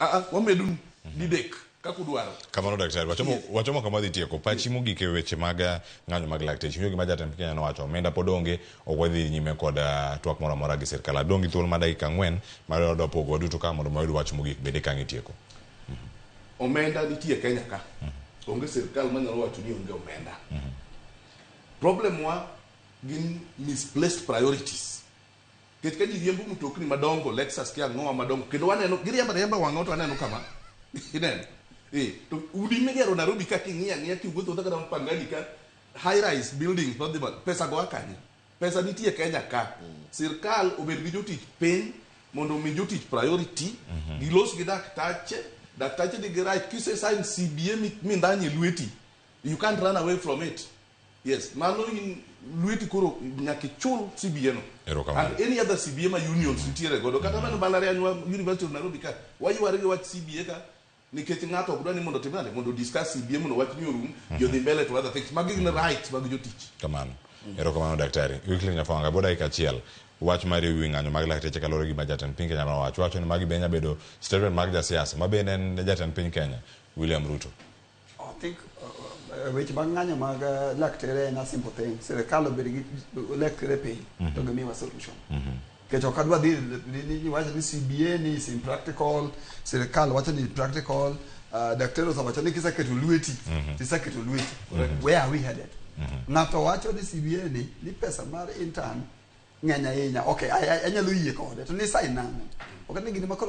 Ah, ah, wamedonu didek kaka udwaro. Kamano, daktari, wachomo, wachomo kama wadhi tieko. Pachi mogik e weche mag ng'anyo mag lakteche. Winjo gima jatend Kenya nowacho, omenda pod onge, ok wadhi nyime kod twak moro amora gi sirkal. Adong' gi thuolo mar dakika 4 mar wadwa pogo waduto ka mondo wayud wach mogik bende ka ang' itieko. Omenda nitie Kenya ka. Onge sirkal manyalo wacho ni onge omenda. Problem wa gin misplaced priorities. Nikech ka ji riembo mtokni madongo, Lexus kia ang'owa madongo, kendo waneno giriembo ariemba wang'wa to waneno kama. Ineno? Eh, to udi migero Nairobi ka king'iyo ang'iya kiwuotho kata Pangani ka high rise buildings madhi malo, pesa go a kanye? Pesa nitie Kenya ka. Sirkal obed gi jotich piny mondo omi jotich priority, gilos gi daktache, daktache nigi right kise sign CBA mindanye lweti, you can't run away from it. Yes, mano in lweti koro nyaka ichul CBA no. Erokamano. And any other CBA ma unions nitiere godo. Kata mana mbalariany wa University of Nairobi ka, wayware gi wach CBA ka nikech ng'ato ok dwa ni mondo otim nade, mondo discuss CBA mondo wach ni orum, ji odhi mbele to other things. Magi gin rights mag jotich. Kamano. Erokamano, daktari. Wycliffe Nyafwanga, bo dakika achiel. Wach mari e wi ng'anyo mag lakteche kaluwore gi gima jatend piny Kenya nowacho. Wacho ni magi be nya bedo statement mag jasiasa ma bende en jatend piny Kenya, William Ruto. I think weche mag ng'anyo mag laktere en a simple thing. Sirikal obed gi laktere piny to gimiwa solution. Nikech ok adwa dhi ni wacho ni CBA ni is impractical, sirikal wacho ni practical, daktari osewacho ni kiseketo lweti, tiseketo lweti. Where are we headed? Ng'ato wacho ni CBA ni pesa mar intern ng'eny ahinya. Okay, anyalo yie kode. To ni sign nang'o? Ok ni gini ma koro